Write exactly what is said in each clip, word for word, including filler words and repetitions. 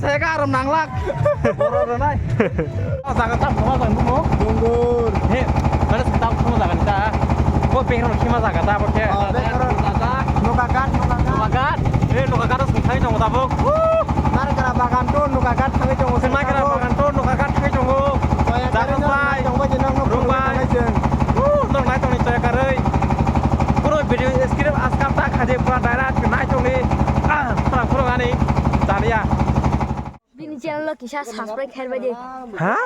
Saya ka aram nanglak. Borok rwnai. O jaga ta thoma jang dumo. Dungur. He, mana sa ta thoma jaga ni ta. O background khema jaga ta bo khe. O background. Noka ghat, noka ghat. Noka ghat. He, noka ghat o sung thai tongo tabuk. Narikra bagan to noka ghat thangwi tongo. Narikra bagan to noka ghat thangwi tongo. Jaga bai. Rung bai. Nong nai tongni choya karwi. Puro video script askar ta khaje pura direct nai tongni. Ah, pura pura ani. Taliya. Bini channel o kisa subscribe khairbai di. Ha?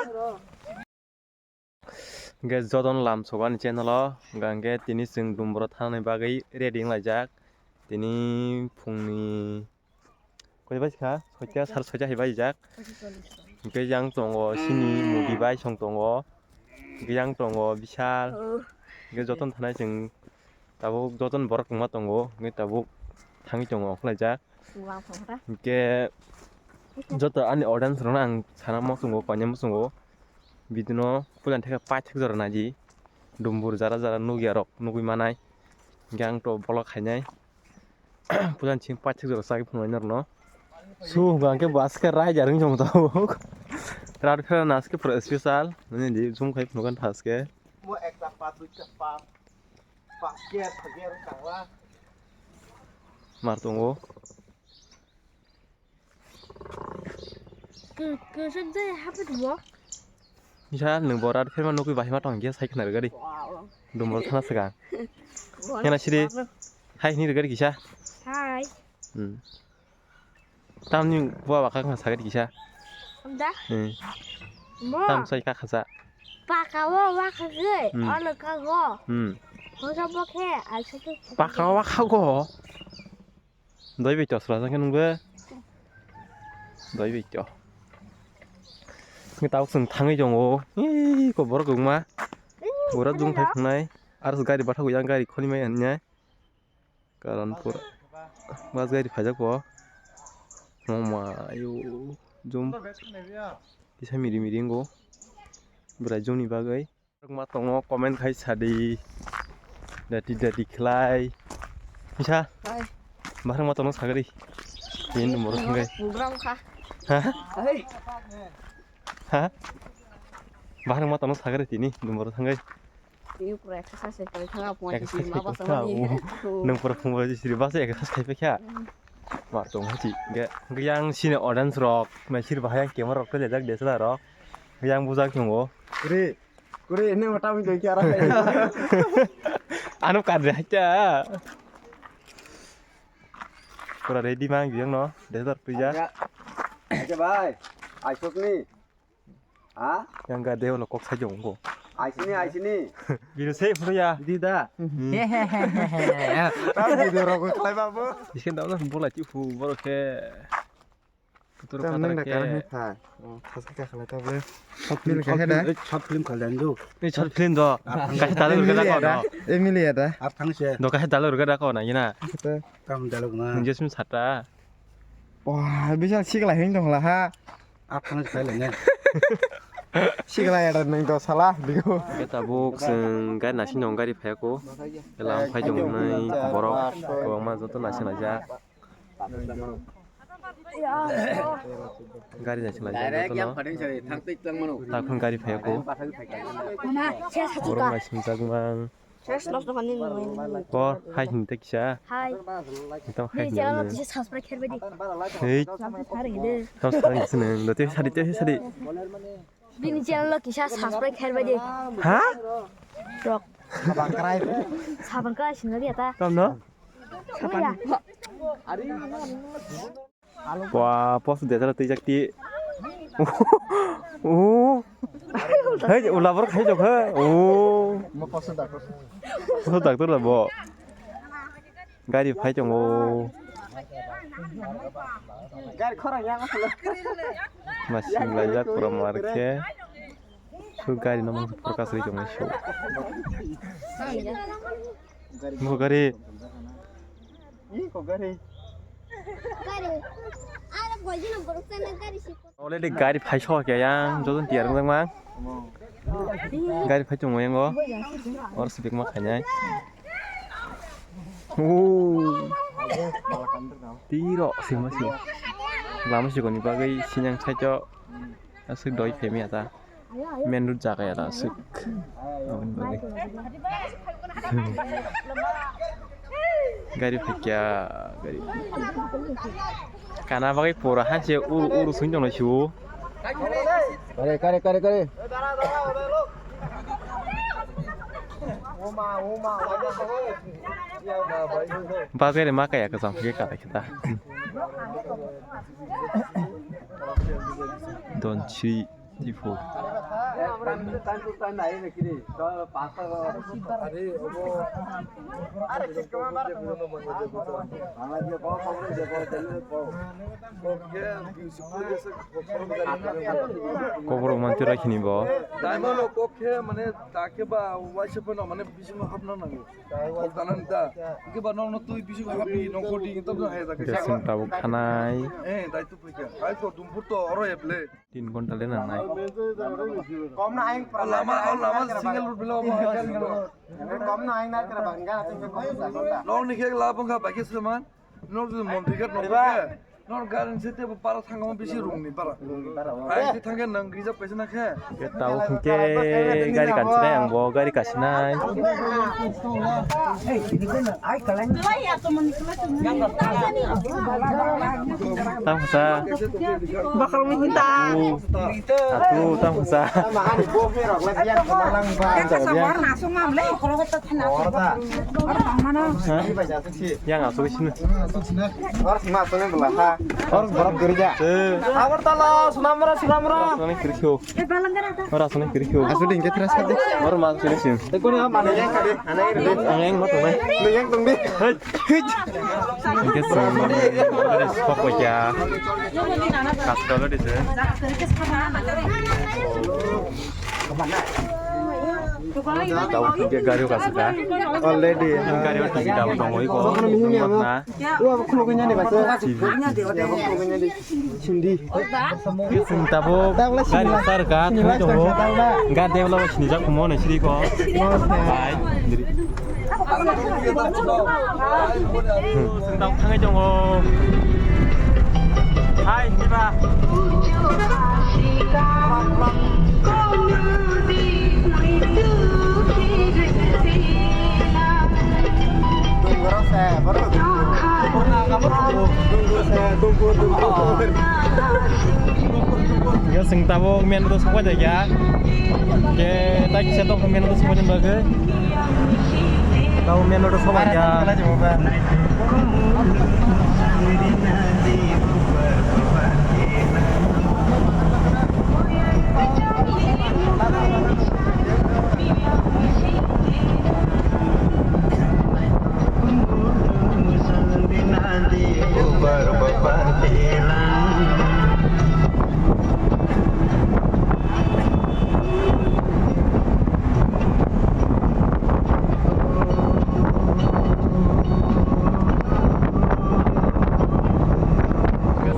Hingke jotono lam sogani channel o, hingke tini chwng dumboro thanani bagwi ready wnglaijak. Tini phungni koi bai kha, soita sar soita hai bai jak. Hingke yang tongo sini mugi bai song tongo. Hingke yang tongo bisal. Hingke jotono thanai chwng tabuk jotono borok kwma tongo. Hingke tabuk thangwi tongo ongkhlaijak. Hingke joto ani audience rokno ang sana muchungo, koinai muchungo. Bidino puila theka paithak jora naidi. Dumbur jara jara nukya rok nugwi manai. Hingke ang to vlog khainai. Puila chini paithak jora chagwi phunuknai norokno. Su hwnka hwnkhe bo aske raida wngwi tongmo tabuk. Rat phela naske pura special. Nini di zoom khai phunukha thaske. Mar tongo. Kwchak jai hapit bo. Bisa nwng bora phirma nukwi bahima tong khe sai khna rwgadi. Dumor thana swkang. Hena siri hai hini rwgadi kisa. Hai. Hmm. Tamni bua baka khna sagadi kisa. Da? Hmm. Tam sai ka khasa. Paka o waka gwi, hmm, olo ka go. Hmm. Hosa bo khe, ai sa khe. Paka o waka go. Doi bai to sra jang nungbe. Doi bai to. Ngi tau sung thangwi jongo. Ih, ko borok wngma. Ura jung phai phnai. Ar gari bathak yang gari khoni mai hanya. Karanpur. Bas gari phajak ko. Mama ayo jum. Kisa miri miri ngo. Bwrai jumni bagwi. Ma tongo comment khai sadi. Dati dati khlai. Misa. Hai. Bahar ma tongo sagri. Ini nomor singgai. Program kha. Ha? Hai. Ha? Bahar ma tongo sagri tini nomor singgai. Ini pura exercise kali thanga pun. Exercise kali thanga. Nung pura phung baji siri basa exercise khai pekha. Ma tongo chi. Ge yang sini audience rok, ma siri bahaya camera rok le jak desla rok. Yang bujak tongo. Re. Kuri ini mata mi doi kiara. Anu kadre hacha. Pura ready mang biang no, desert tuja. Acha bai, aisok ni. Ha? Yang gade ono kok saja ongko. Aisini, aisini. Bino sei pura ya. Di da. Tam video rok khlai babu. Isin da ono bola chi hu boro ke. Kutur katar ke. Nang da karan hai pha. Oh, thas ka khala ta ble. Short film, short film, eh, short film khala jan jo. Eh, short film do. Kaisa daluk rwgada ko no. Emilia da. Ar thang se. Do kaisa daluk rwgada ko na yina. Tam daluk na. Nung jesum sata. Wah, bisa sikla hing dong la ha. Ar thang se khala ne. Sikla ya da nung do sala digo. Ke tabuk seng gari nasi nong gari phai ko. Elang phai jong nai borok. Kwbangma joto nasi naijak. Gari nai chwng laijak jotono. Takhon gari phai ko. Borok nai chwng jak mang. Bo hai hini ta kisa. Hai. Tamo hai hini. Hei. Tamo sari sini. Dote sari te sari. Bini channel o kisa subscribe khairbai di. Ha? Rok. Sabang krai. Sabang krai singali ata. Tamno? Sabang. Wah, post dia salah tijak ti. Oh. Hei, ula bor khai jok he. Oh. Mo post doctor. Post doctor lah bo. Gari phai tongo. Gari khorang yang asal. Masing laijak pura marke. Su gari no mangsa forecast ri tongo su. Mo gari. Ih, ko gari. Gari. Ara boji no borok sana gari si. Already gari phai so khe yang jojon tiyar wng mang. Gari phai tongo yango. Or sibik ma khainai. Ooh. Tiro sima sima. Lama sikoni bagwi sinang side o aswk doi phaimaya ta. Main road jaga ya ta aswk. Aboni bagwi. Gari phaikya, gari. Kana bagwi pura hanse uru uru swing tongno siwo. Kare, kare, kare, kare. Bazar ma kaya ka jang khe kata kita. Don chiri tipo. Kobor mantir rakhini bo. Daimano kok khe mane ta khe ba waisa phano mane bisingo hapna nango. Kok danan da. Khe ba nokno twi bisingo hapi nokho di to hai da khe. Jesung tabuk thanai. Eh, dai tu phaikha. Dai to Dumpur to oro eble. Tin ghonta le nangnai. Kom na aing. O lama, o lama single road bilo. Kom na aing na tera bangga na tingka kom sa ghonta. Nokni khe la bangga bai khe seman. Nok jodi mon ticket nok khe, nok garing se tebo para thangma bisi rungni para. Ai se thangke nang reserve paisa na khe. Tau hwnkhe gari kansinai ang bo gari kasinai. Tamo sa. Bakal mi hinta. Atu, atu, tamo sa. Yang kasar war nasung mam le, kalau kata thana. Yang asuk sini. Or sima asuk ni bela ha. Or borok gurija. Agartala, Sunamura, Sunamura. Asuk ni kirikyo. Ora asuk ni kirikyo. Asuk ding ke teras kade. Or mas kiri sim. Ekoni ha mane yang kade. Ana yang kade. Ang yang ma tongnai. Lu yang tongdi. Hei. Hei. Hingke song mane sok kya. Kas kalo di se. Tau hingke gari o kasaka. Already. Gari o tigi dabo tongo iko. Nukna. Wa khulugwi nani ba se. T V. Khulugwi nani. Sindi. Sing tabuk gari sar ka thoi tongo. Gari develop sinijak kumo no siri ko. Bai. Sing tabuk thangai tongo. Hai, diba. Yo sing tabuk main road o sokpai jaikha. Ke tai kisa tok main road o sokpai bagwi. Tabuk main road o sokpai kha.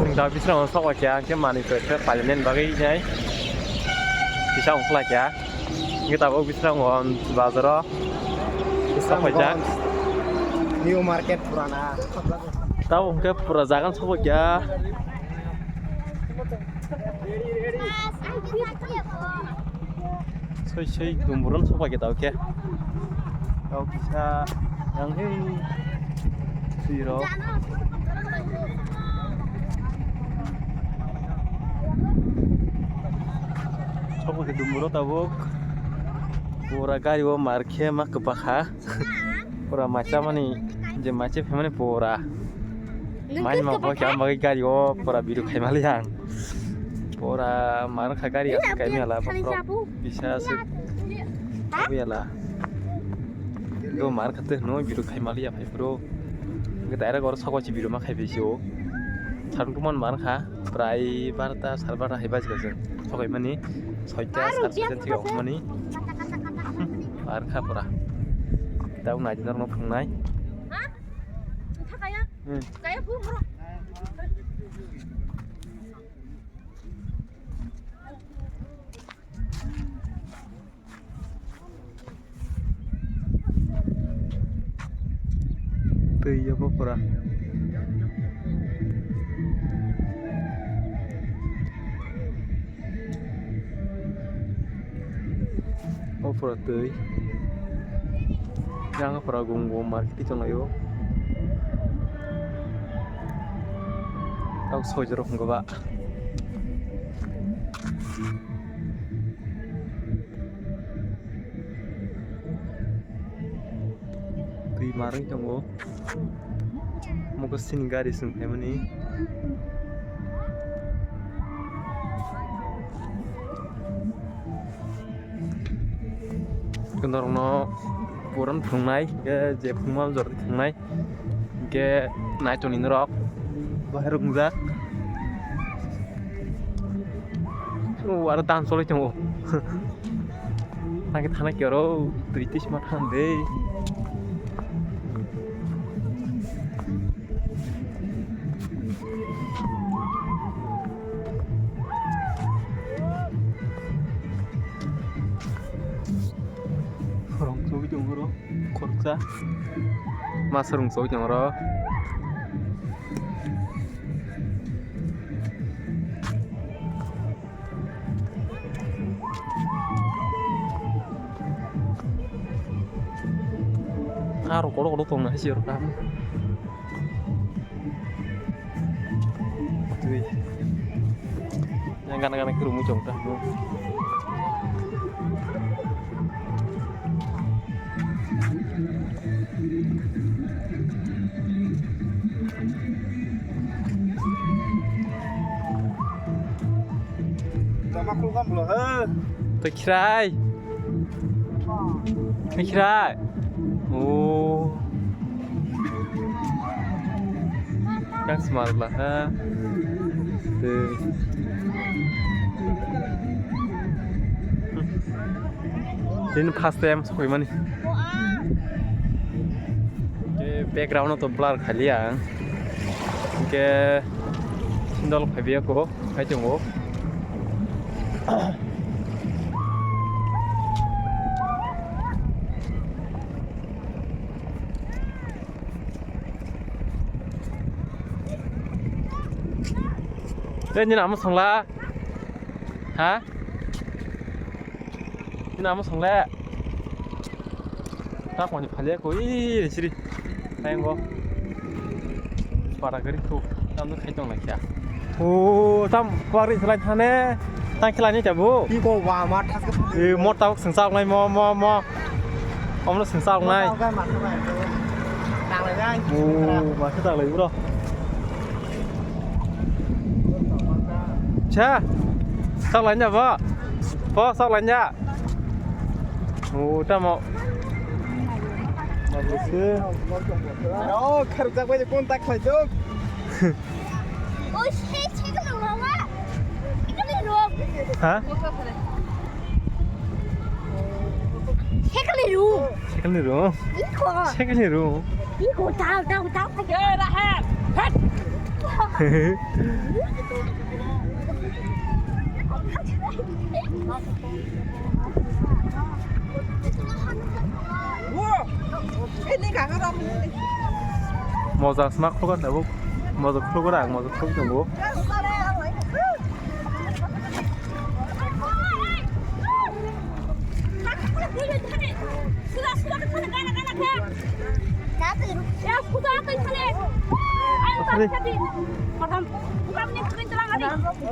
Sing da bisrang sok kha, khe manwi khe pailaini bagwi nai. Kisa ongkhlai kha. Hingke tabuk bisrango bazaro sokpaijak. New market purana. Tabuk hingke pura jagan sokpaikha. Soi soi dumburon sokpaikha tabuk khe. Tabuk kisa yang hei. Siro. Sokpaikha dumburon tabuk. Pura gari o mar khe ma kwbakha. Pura macha mani je macha phaimani pura. Mai ma bo kya ma gari o pura biru khai mali ang. Pura mar kha gari aswk kai mala bokro. Bisa aswk. Yala. Do mar kha te no biru khai mali ya phai bro. Gita era gor sokoi si biru ma khai bisi o. Sarung tuman mar kha. Prai barta, sar barta hai bajikha chwng. Sokoi mani soita, sar soita thik mani. Ar kha pura. Tau nai dinarno phungnai. Hmm. Twi yabo pura. Pura twi. Yang pura gung gung market tonglaio. Tau soi jorok hwngo ba. Twi marwi tongo. Omo khe chini gari chwng phaimani. Norokno puran thwngnai, hwnkhe je phungma jora thwngnai, hwnkhe naitonwi norok bahai rok wngjak. O aro dam choloi tongo. Thangkhe thana khe oro twi tisma thang de. Rong chugui tongo oro khoroksa. Masa rong chugui tongo oro. Aro kotor kotor tong nai si oro kaham. Twi. Yang gana gana khe rwmwi chong ta. Tama khulkam bwla, he. Twi khirai. Twi khirai. O. Kak smal bwla, ha. Twi. Tini first time sokoi mani. Ke background to blur khali ang. Ke sindol phaibi ako, khai tongo. Tei nini amo songla? Ha? Nini amo songla? Tak mani phale ko, ih, siri. Ayango. Para gari ko, tam khai tong lakya. O, tam pari selai thane, tang khelai ni tabo. Iko wa ma thas ke. E, mo tabuk sengsa nai mo, mo, mo. Omno sengsa nai. Tang lai nai. O, ma khe tang lai bro. Cha. Sak lai nya ba. Bo sak lai nya. O, tamo. O, kharjak bai kon tak khlai jok. O, se, se ko mama. Ekale ro. Ha? Ekale ro. Ekale ro. Iko. Ekale ro. Iko, tao, tao, tao. Eh, Rahel. Hei. Mojak sma khulukgo tabuk. Mojak khulukgo, ang mojak khulukgo tongo.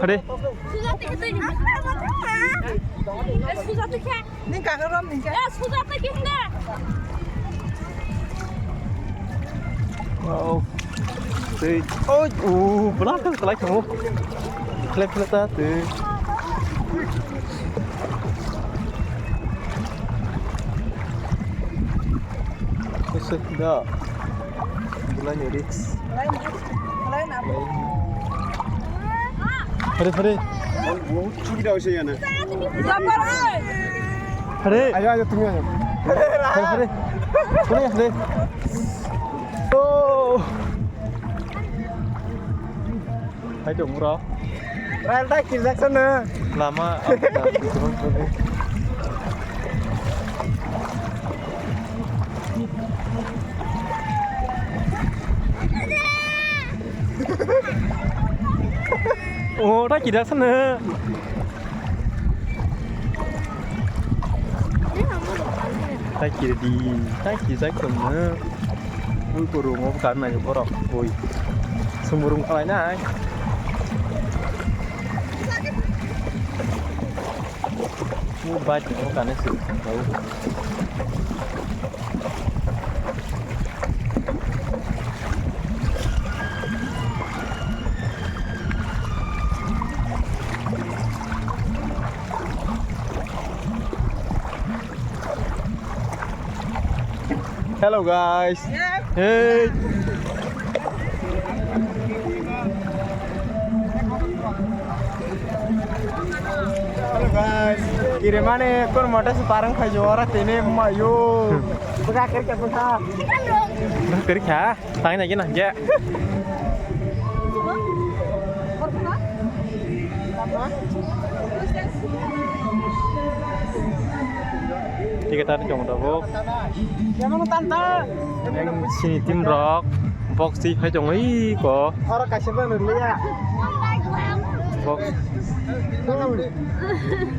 Hade. Suja twi khe twi. Suja twi khe. Ning kakarok ning khe. Eh, suja twi khe hwnde. Wow. Tei. Oi, u, bwla khe kwlai thango. Khlep khlep ta tei. Kosok da. Bwlai ni risk. Hare, hare. Chukida hoise yana. Hare. Ayo, ayo, tumi ayo. Hare, hare. Hare, hare. Oh. Hai dong, bro. Rail tai kijak sana. Lama. Oh, tak kira sana. Tei kiri di, tei kijak tongno. Ui, kurungo kan nai borok, ui. Sumurung khalai nai. Ui, bike tongmo kanai sumurung khalai. Hello guys. Hey. Hello guys. Kiri mane kon mota se parang khai jo ora tene mayo. Buka kiri kya buka. Buka kiri kya. Tang na gina ge. Tiga tadi jong da bo. Yang sini tim rok box si hai jong i ko. Ora kasih ba nulia. Box.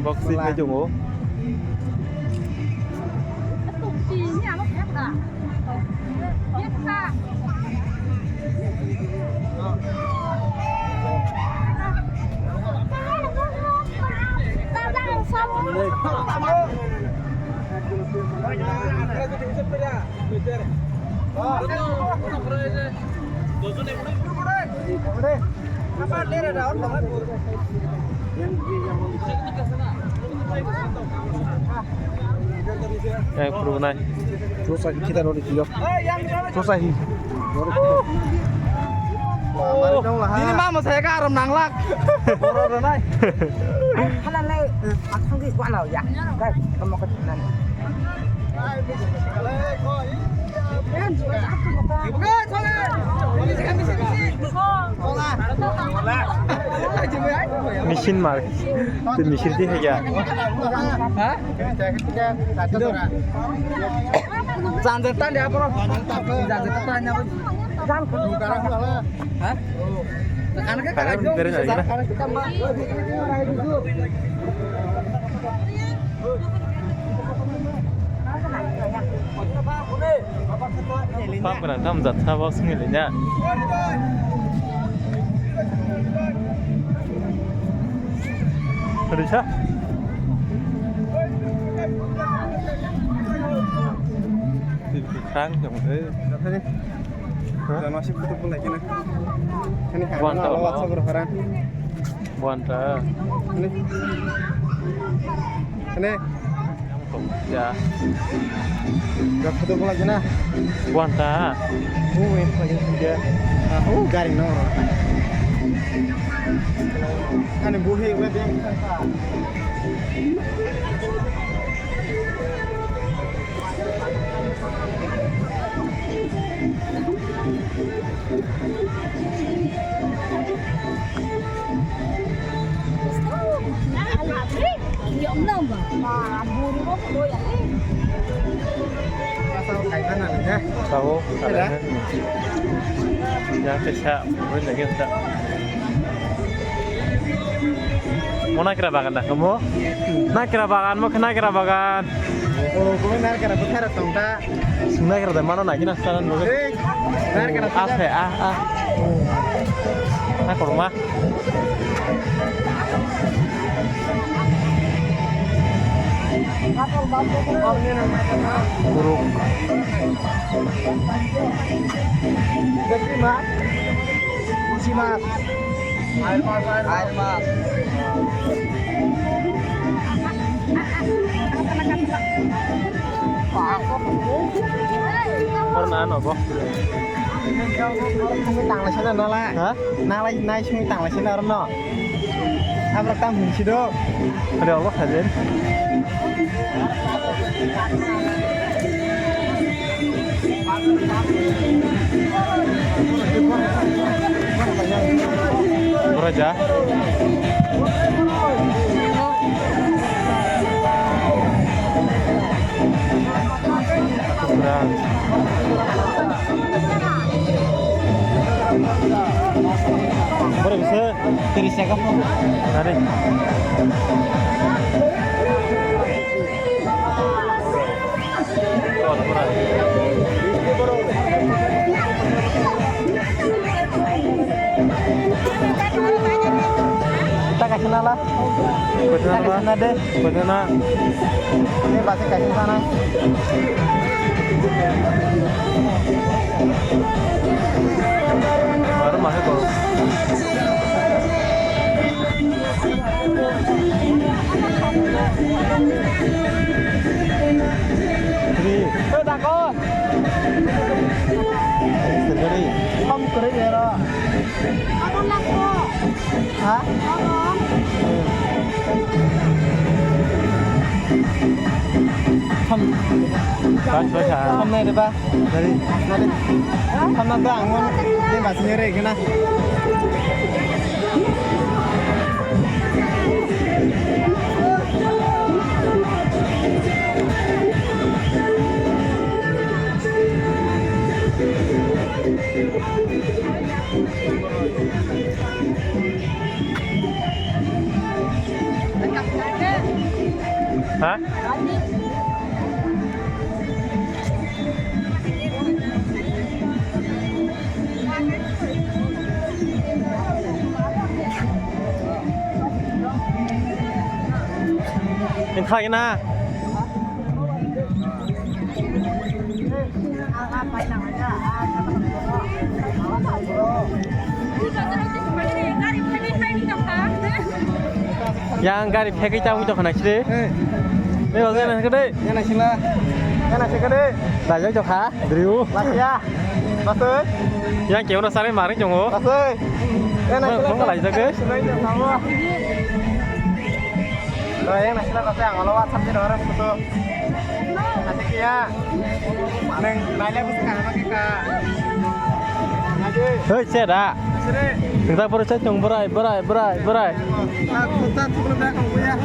Box si hai jong o. Eh, purunai. Dosa kita rori tiyo. Dosa hi. Ini mama saya ka aram nanglak. Poro ronai. Halal lai, athang ki wala ya. Kai, kamu ke nani? Machine mar. Tu machine ti hai kya? Ha? Jangan tan dia apa? Jangan tan dia apa? Ha? Anak kan. Pap kana tam jat sa box ni le nya. Risa. Khang jong de. Hah? Masih butuh pun lagi na. Ini kan. Buan ta. Buan ta. Ini. Ini. Ya. Gak butuh pun lagi na. Buan ta. Oh, ini lagi dia. Oh, garing no. Ini buhi, wait, yang. Sao, ada. Ya, kesa, boleh lagi kita. Mo nakira bagan da, kamu? Nakira bagan, mo nakira bagan. Oh, kamu nakira, bukan ada tong ta. Sung nakira da, mana lagi nak saran mo? Eh, nakira. Ah, saya, ah, ah. Ah, kurma. Buruk. Pusi mas. Air mas, air mas. Warna ano bo? Tanglaisana nala. Ha? Nalai nai simi tanglaisana arno. Abrak tam hinsi do. Ada Allah hadir. Beraja. Kurang. Berapa sih? Tiris ya, Kak? Tadi. Ta kaisa nala. Koitha na ba? Koitha na de. Koitha na. Ni basi kaisa sana. Baru masuk kok. Hei, dako. Sergari. Ham kore bero. Ha? Ham. Ham nai de ba. Dari. Dari. Ham na ba ang mon. Ni masih nyere kena. Ha? Nokha gina. Yang gari phegwi tangwi tongkha naiside. Eh. Ni rojak na kade. Yana sila. Yana sila kade. Lajak tokha. Driu. Lasia. Basoi. Yang kewra sare maring jongo. Basoi. Yana sila. Mong laijak ke. Sinai tongkha. Lo yang naisila kosai ang olo WhatsApp ni roro photo. Asik ya. Neng naila busi kaham khe ka. Hei, se da. Sere. Kita pura cai tong berai, berai, berai, berai. Tak tak tak tak ya.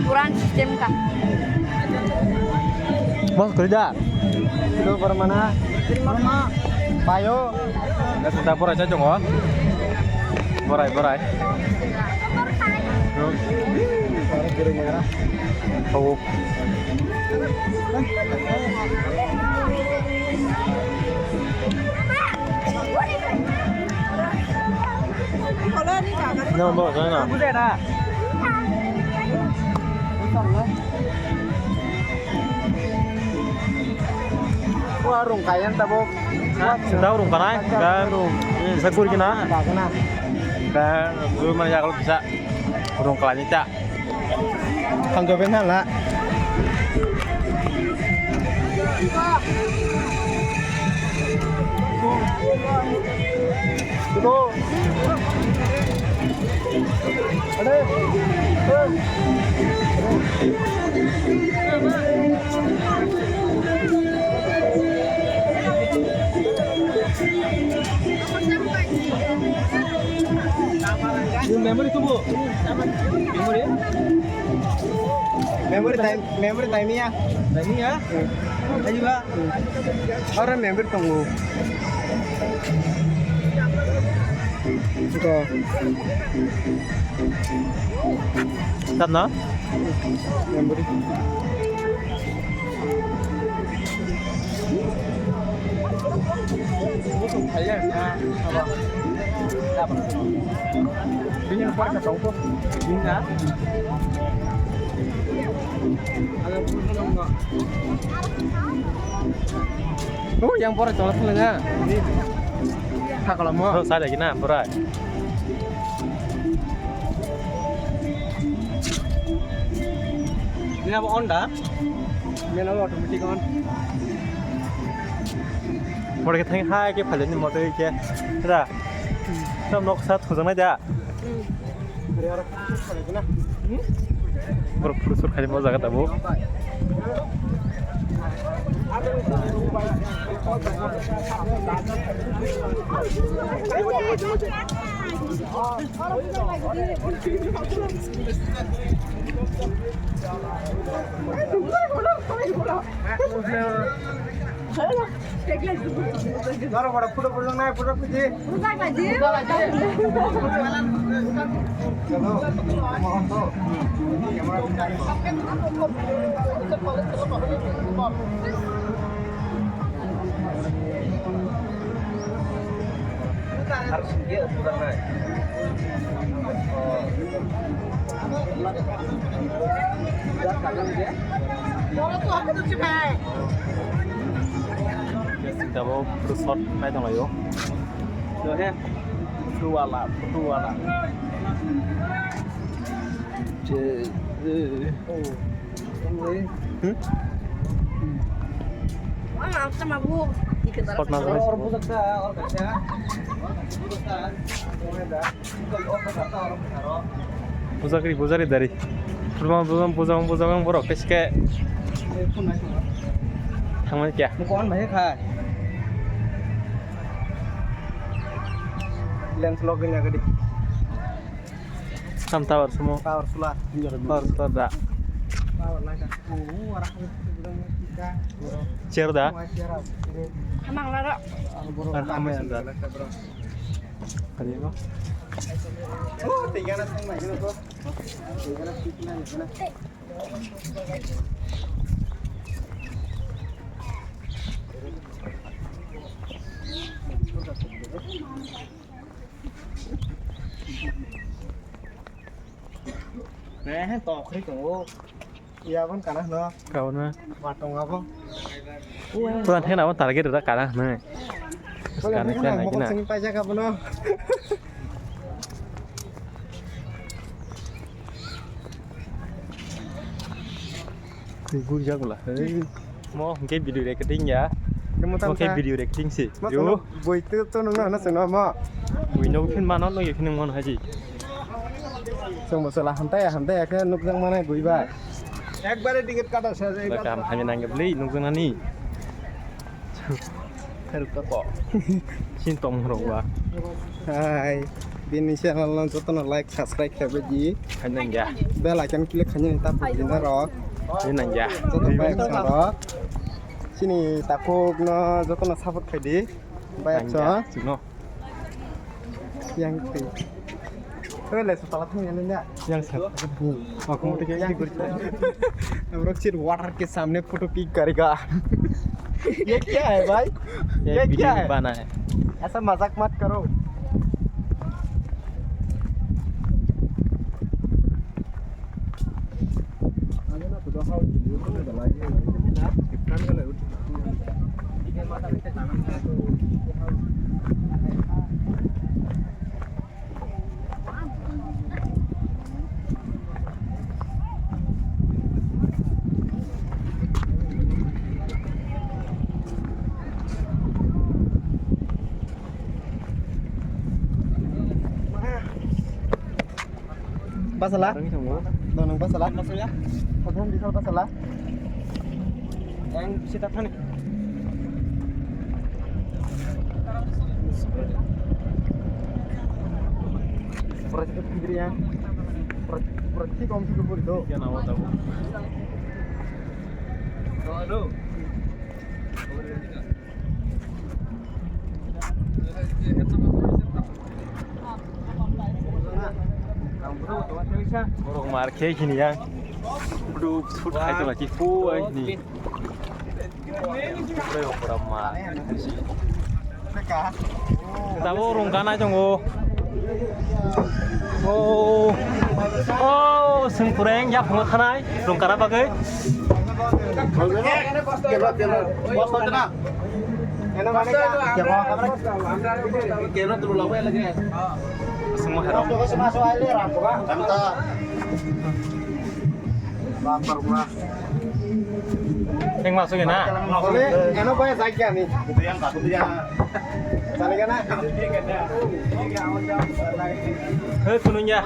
Kurang sistem ka. Bos kerja. Itu permana. Bayo. Sinta borai chai tongo. Borai, borai. Tongo. Nang bo, nang na. Wa rung kaiyan tabuk. Sendau rung kanai, dan rung. Sakur kina. Ba kena. Dan rung mana ya kalau bisa. Rung kalani ta. Thangjabe na la. Memory tubuh. Memory. Memory time, memory time ya. Time ya. Ayo ba. Ora member tongo. Ito. Tatna? Member. Bini parka tongko. Bini na. Oh, yang pora cholo thanglaina. Thakolamo. Oh, sa lagi na, pura. Ini apa onda? Ini apa automatic on? Pura kita hai ke phale ni motor ke. Ra. Tam nok sa thujang na ja. Borok phuru sur khaini o jaga tabuk. Norok pada photo photo nai photo photo. Tabuk resort nai tonglaio. Photo wala, photo wala. Pujari, pujari dari. Pujari, pujari, pujari, pujari borok keske. Tangmani kya? Lens lock ini agak di. Tam tower semua. Tower solar. Tower solar da. Tower naga. Oh, arah itu bilang kita. Chair da. Semua chair ada. Amang lara. Ar hamai anda. Kali apa? Oh, tiga anak sama ini tuh. Tiga anak itu nanya mana? Eh, tokhri tongo. Iya, bon, kana hno? Kau na? Watong abo. Puran thena abo target da kana hno. Kana thena gina. Sini pajak abono. Gurjak bwla. Mo hwnkhe video recording ya. Mo khe video recording se. Yo. Bui tu tu nungno hano seno mo. Bui no phin mano no phin mano haji. Song bo sala hamtai hamtai khe nukjak manai bui bai. Ekbare ticket kata se. Ba kam hami nang bli nukjak nani. Khairok kako. Sin tong rok ba. Hai. Bini channel no jotono like, subscribe khlaibai di. Khainang ya. Bell icon click khainani ta pujina rok. Khainang ya. Joto bai action rok. Chini takhuk no jotono support khai di. Bai action. Chino. Yang twi. Oi, le, sotala thang ya, nanya. Yang sir. Hmm. Aku mau tiga yang klik. Bro, sir, water ke samne photo click karega. Ye kya hai, bhai? Ye kya hai? Video bana hai. Aisa mazak mat karo. Basala? Nong nong basala? Basala? Kothom bisal basala? Yang sita thani. Pura sita pindri ya. Pura, pura thik om sita puri do. Hello. Borok mar khe khini yang. Photo shoot khai tongla ki phu ai ni. Borok mar. Tabuk rungka nai tongo. Oh, oh, seng kureng ya phungo thanai rungka na bagwi. Sengmo hero. Yang masuk ya na? Hei, kunungya.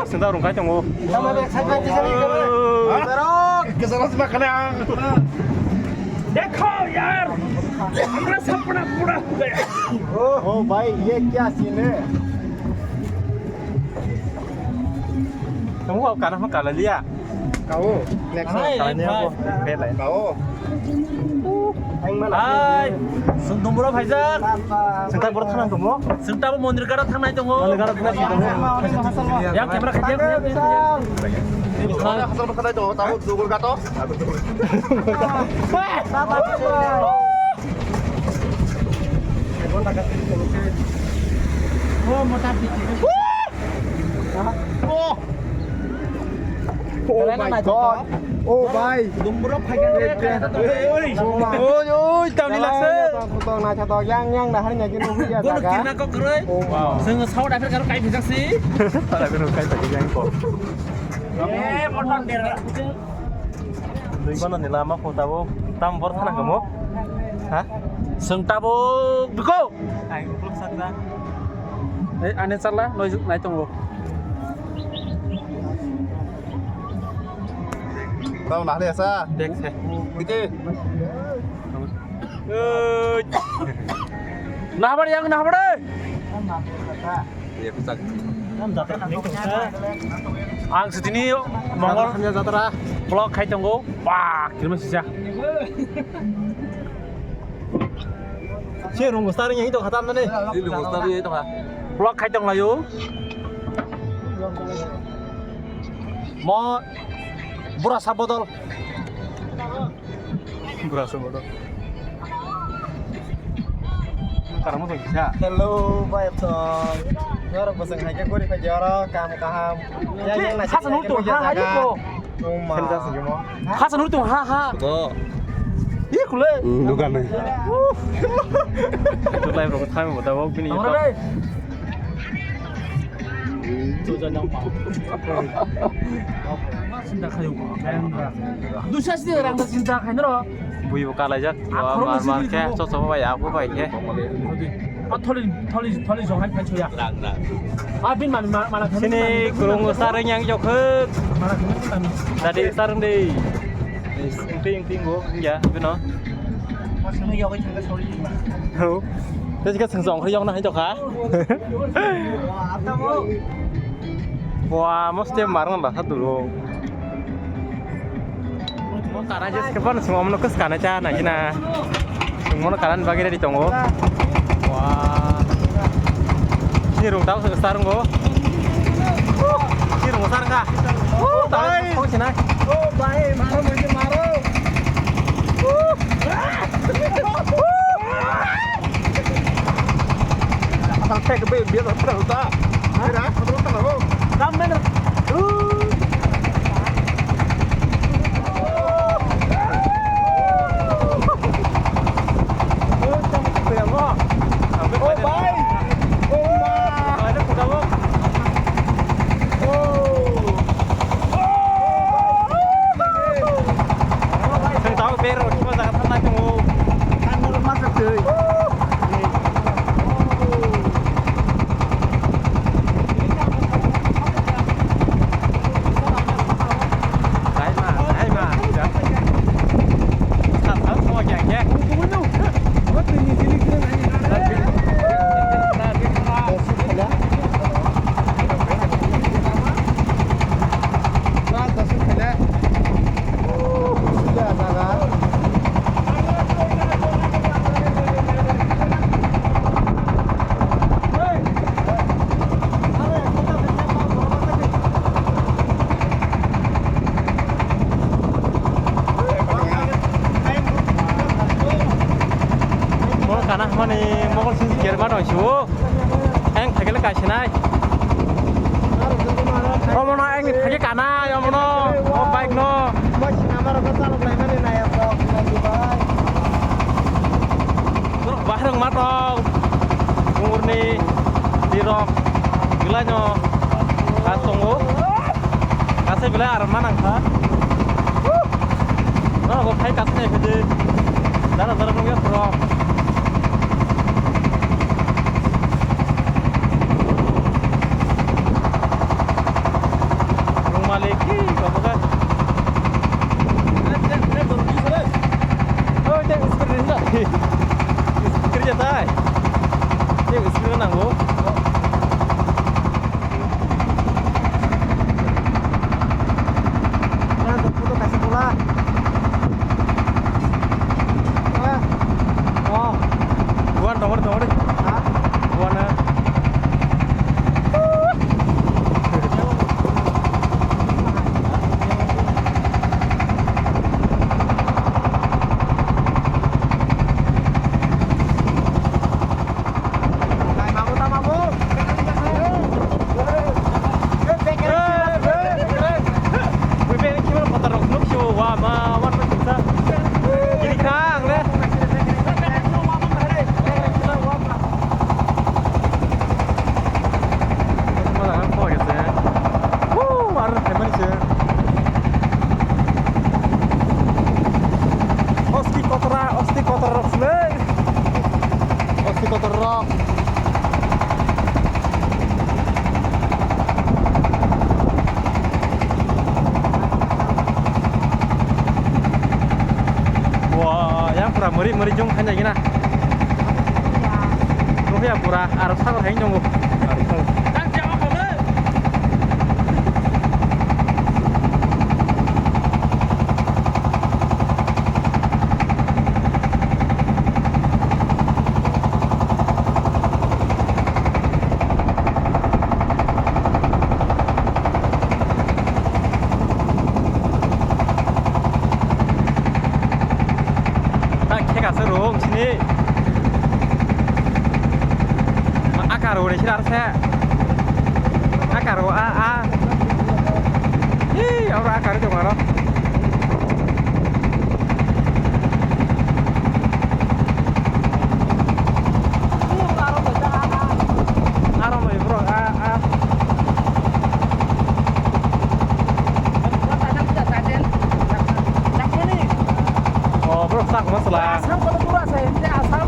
Senda rungkai tongo. Kesana sih makan yang. Dekho yaar, hamara sapna pura ho gaya. Oh bhai, ye kya scene hai? Kamu kau kana ho kala liya? Kau, next time. Kala liya ko. Pelai. Kau. Hai, sung dumbura phaijak. Sengta borok thana tongo. Sengta bo mondir gara thangnai tongo. Mondir gara thangnai tongo. Yang camera khaijak. Hasal bakhatai tongo, tabuk dugur gato. Oh, mota piti. Oh! Oh my God! Oh, bhai! Dumbura phaikha. Oi, oi, tamni lakse. Khotong na khatok yang yang na hari nyagi nunggu ya jaga. Kirna kok keroi. Oh, wow. Seng South Africa ro kai phijak si. South Africa ro kai phijak yang kok. Eh, motor dera. Dui bono ni lama kho tabuk tam bor thana kamo. Ha? Seng tabuk biko. Ai, uklok sakra. Ei, ane chala, noi nai tongo. Tamo nahli asa? Dek se. Dike. Ei. Nahbar yang nahbar, eh. Iya, kusak. Ang sitini mongol jatra vlog khai tongo. Wah, kirma sisa. Si rungo star yang itu khatam nani. Si rungo star yang itu kha. Vlog khai tong layo. Mo bura sabodol. Bura sabodol. Karamo to kisa. Hello, bai tong. Norok bosong hai ke gori phai oro kam kaham. Yang yang nasi. Hasan utung ha ha ko. Hasan utung ha ha. Ko. Iya kule. Dukan nih. Itu live rok thami bota bok bini. Amra deh. Dusa sini rang dusa sini rang. Bui bo kalaijak, mar mar khe, chochok bai, abo bai khe. Tholi, tholi, tholi jong hai phai choya. Rang, rang. A bin man, man, man. Sini kurung usar yang jokhuk. Tadi usar ndi. Ting, ting, go, ya, bino. Ho. Tadi ka seng jong khri jong na hai jokha. Wah, mesti marang lah satu lo. Mo kana je skepon sung omno kus kana cha na kina. Sung mono kana bagi ready tongo. Wah. Sini rung tau sar ngo. Sini rung sar nga. Oh, bai. Kau sini. Oh, bai, maro mo maro. Asal tek be biar tak tahu tak. Ada, betul tak tahu. Tam bener. Oh, bai. Oh, ma. Seng tau bero kima jaga thanai tongo. Thanai ma sa tei. Dai ma, dai ma. Sa sa mo kya kya. Mo kana mani mokol sin germa dong siwo. Eng thagele kaisinai. Omono eng thagi kanai omono. O bike no. Borok baharok matong. Mungurni dirok. Bilaino. Katongo. Kasai belai aram ma nangkha. Norok bo phai kasai nai phai de. Dara dara nukya khoro. Rung malik ki babu ka. Oh, tei scooty rinda. Scooty jata hai. Tei scooty nango. Photo kaisa tola. Wah, yang pura muri muri jung khanjai gina. Nukya pura, aro sagor hai nungo. Tak khe ka se ro sini. Ma akar ro ni sira se. Akar ro a a. Hi, aro akar ro maro. Aro mai bro a a. Oh, bro, tak masala. Asam kalau pura saya, ini asam.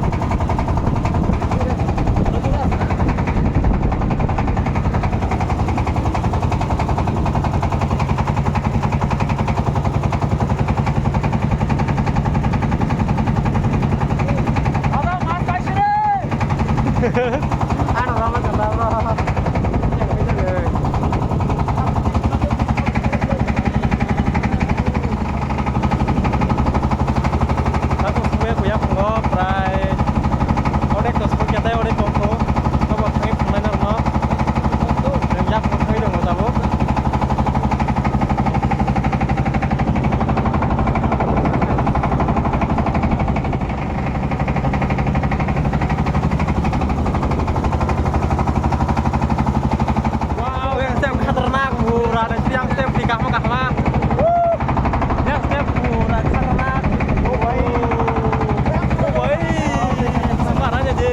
Ano rama kata bro. Tato sumaya kuya pungo prai. Onek to sumaya kata onek tongko. Nobo thangwi phunglai norno. Yang yapung thangwi dong tabuk. Wow, yang step khatarnak, pura ada yang step di kahma kahma. Yang step pura khatarnak. Oh, boy. Oh, boy. Sembarang aja, Ji.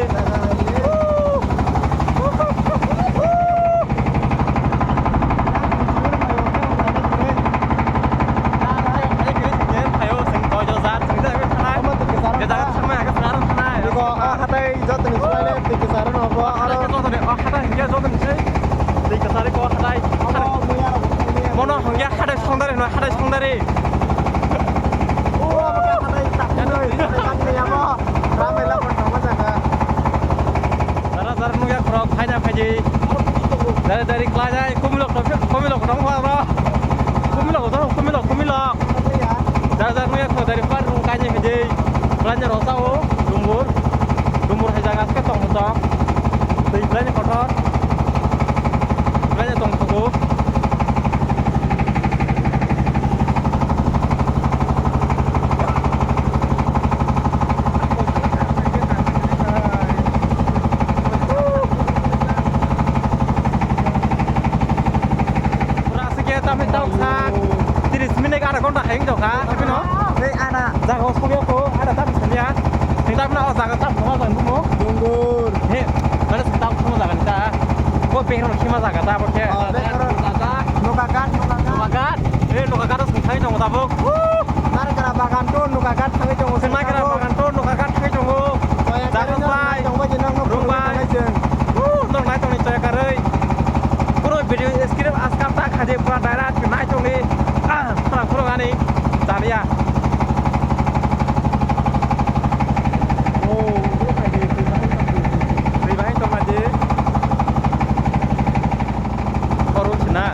Hatai jotoni swlaile twi kwcharo no bo aro. Hatai jotoni, o hatai hwnkhe jotoni se. Twi kwchari ko hatai. Mono hwnkhe hatai songdari hwnwi, hatai songdari. Ramai lapor thangma jaga. Jara jara nukya khorok phaina phaidi. Dari dari khlai jai kumilok tong kumilok tong bro. Kumilok tong kumilok kumilok. Jara jara nukya khorok dari khlai rung kaini phaidi. Khlai jai rosao dumbur. Dumbur hai jaga aske tong tong. Twi khlai ni kotor. Khlai jai tong thugo. Pura aswk khe tamni tawk sa tris minute, adha ghonta hai wng tongkha, haphino. Ei, ana. Jaga o sogwi o, adha tamni samiya. Tei tamni o jaga tamni ma jang bumo. Dungur. He, mane tawk sama jaga ni ta. Bo background khima jaga ta, bo khe. Oh, background. Noka ghat, noka ghat. Noka ghat. Ei, noka ghat o swng thai tongo tabuk. Woo! Narikra bagan to noka ghat thangwi tongo. Narikra bagan to noka ghat thangwi tongo. Jaga bai. Rung bai. Woo, nok nai tongni choya karwi. Puro video script askap ta khaje pura direct nai tongni. Ah, pura pura ani. Tariya. Oh, puro khai di. Twi bai tongma di. Oro wngkha na.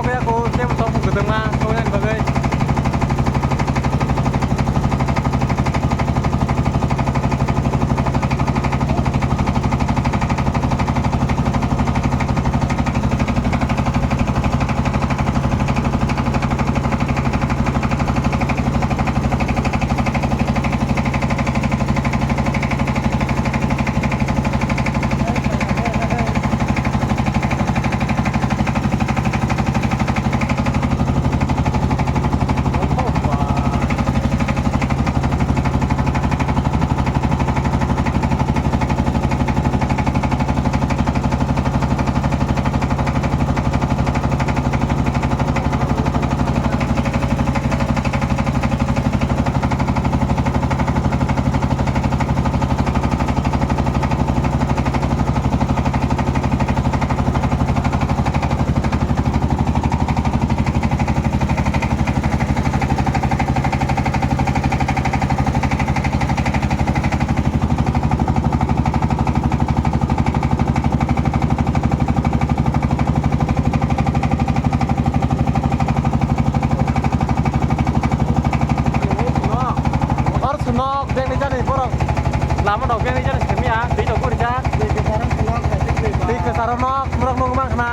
Kaya ko, tebo tong kwtwma, tong yang bagwi. Oro sunok beng ni jani borok lama rok beng ni jani simi ya twi rok guri jak. Twi kwcharo nok borok nukma khna.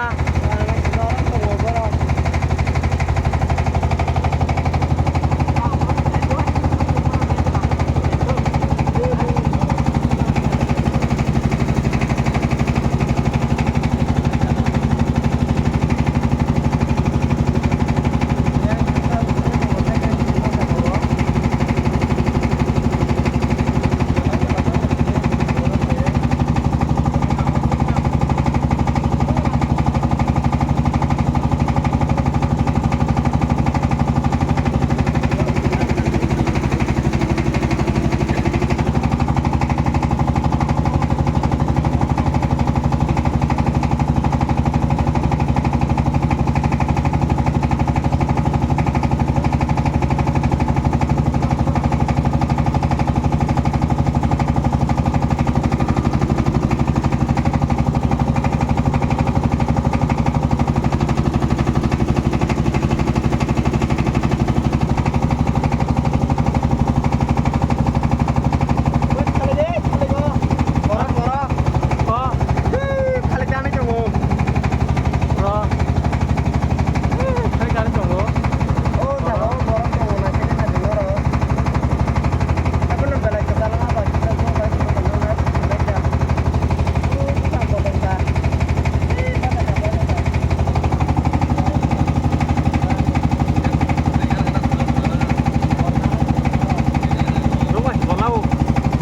Rungbai se bolabo.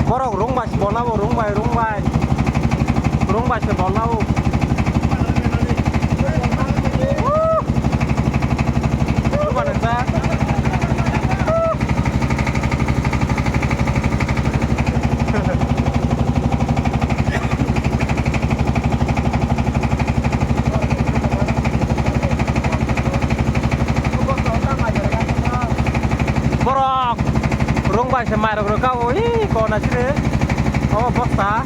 Borok rungbai se bolabo, rungbai, rungbai. Rungbai se bolabo. Rungbai nang ta. Borok rungbai se mairok rwkha o, hi kona chini obo bosta.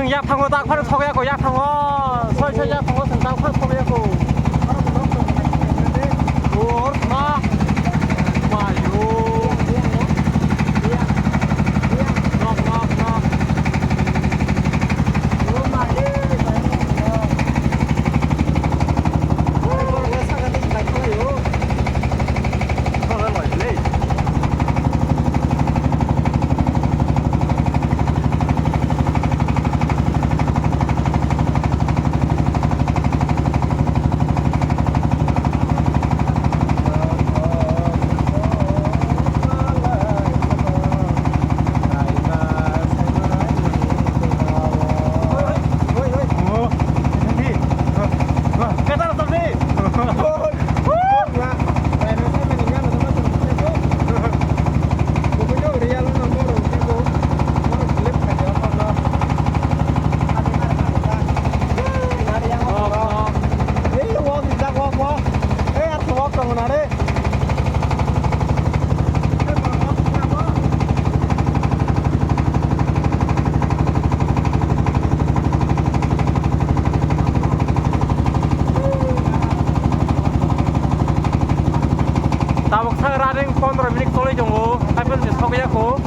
Yaphango tak phano thok yako, yaphango. Soi soi yaphango song tak phano thok yako. Or ma. Mayo. Nok, nok, nok. Tabuk sa running pondro minute tolwi tongo, haiphano se sokya kho.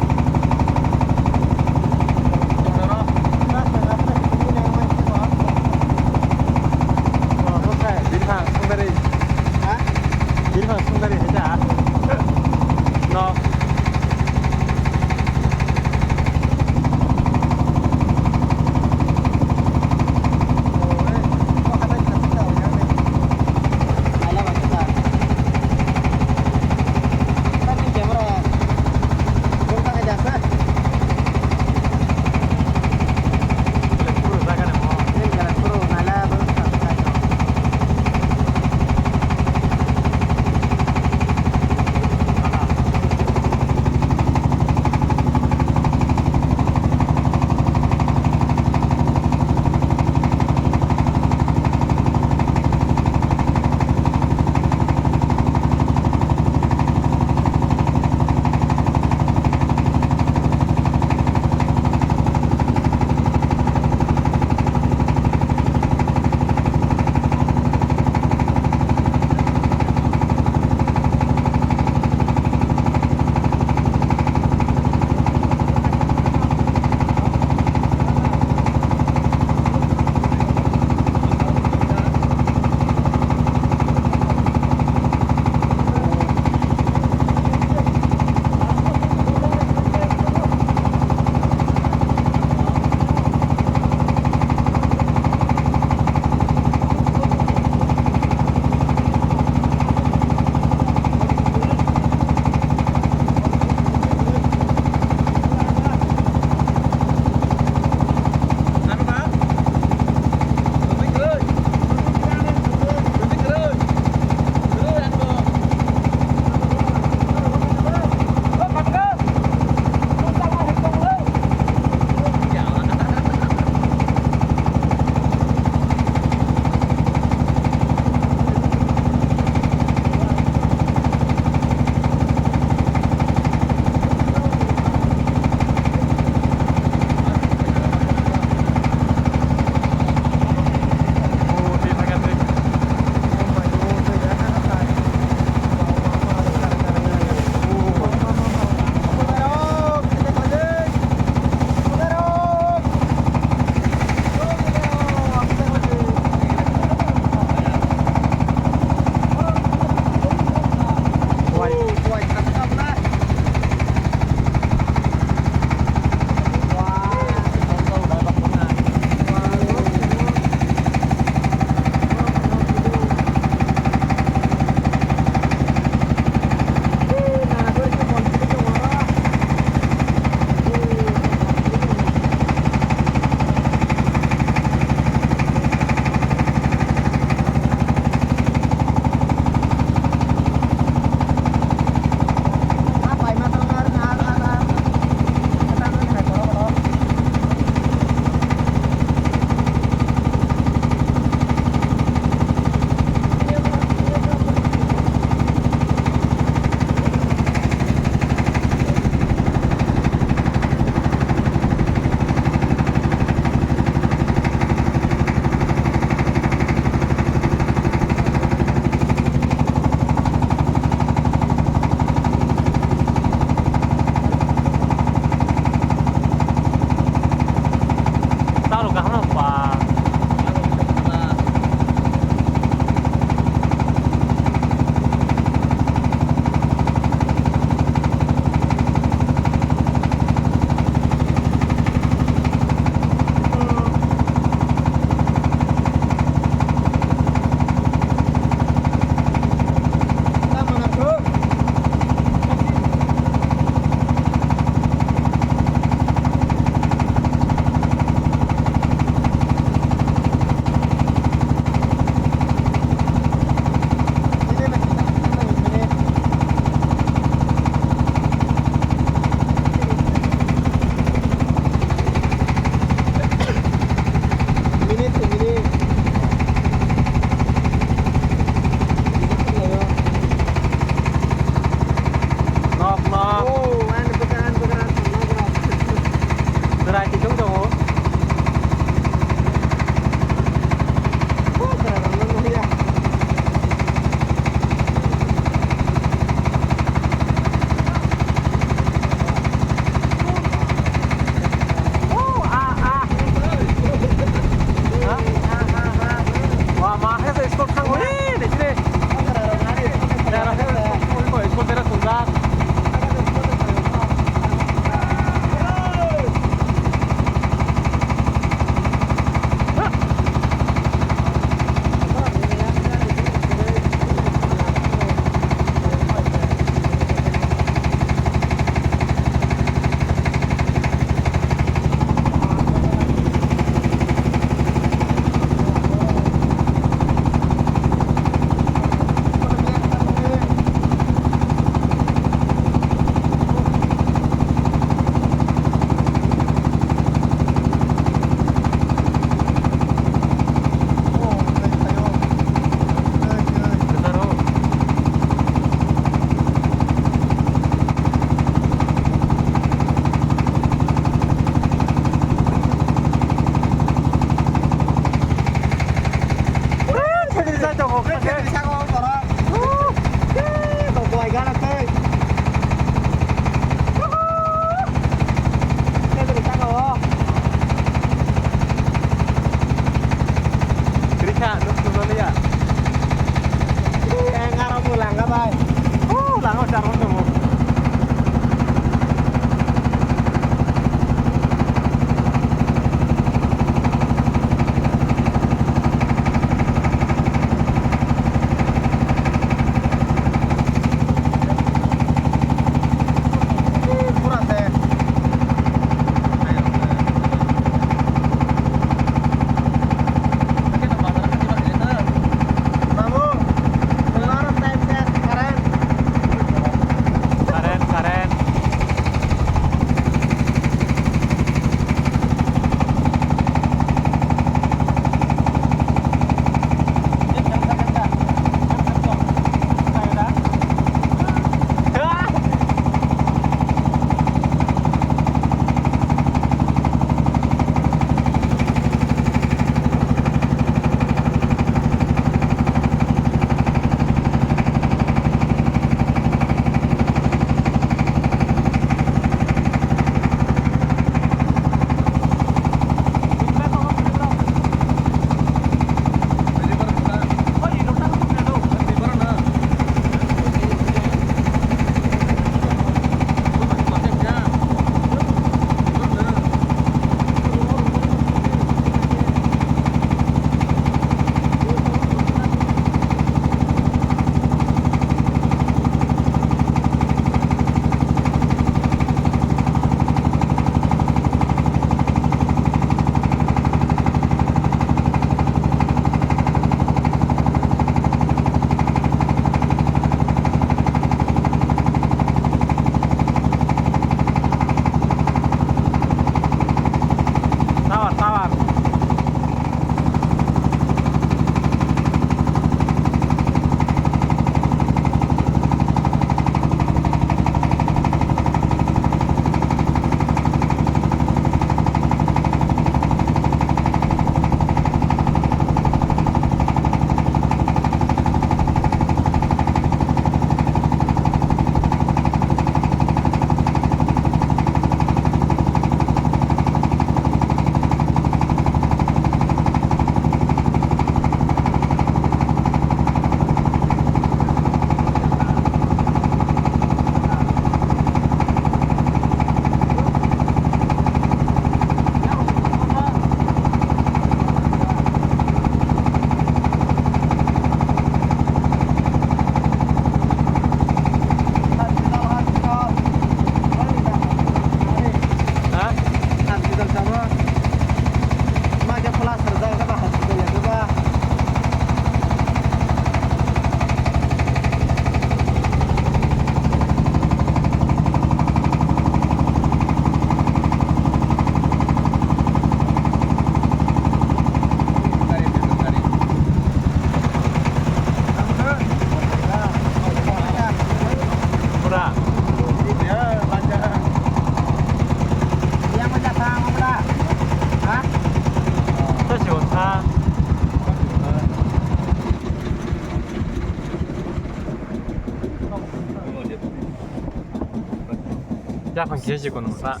Yaphang khe se kono sa.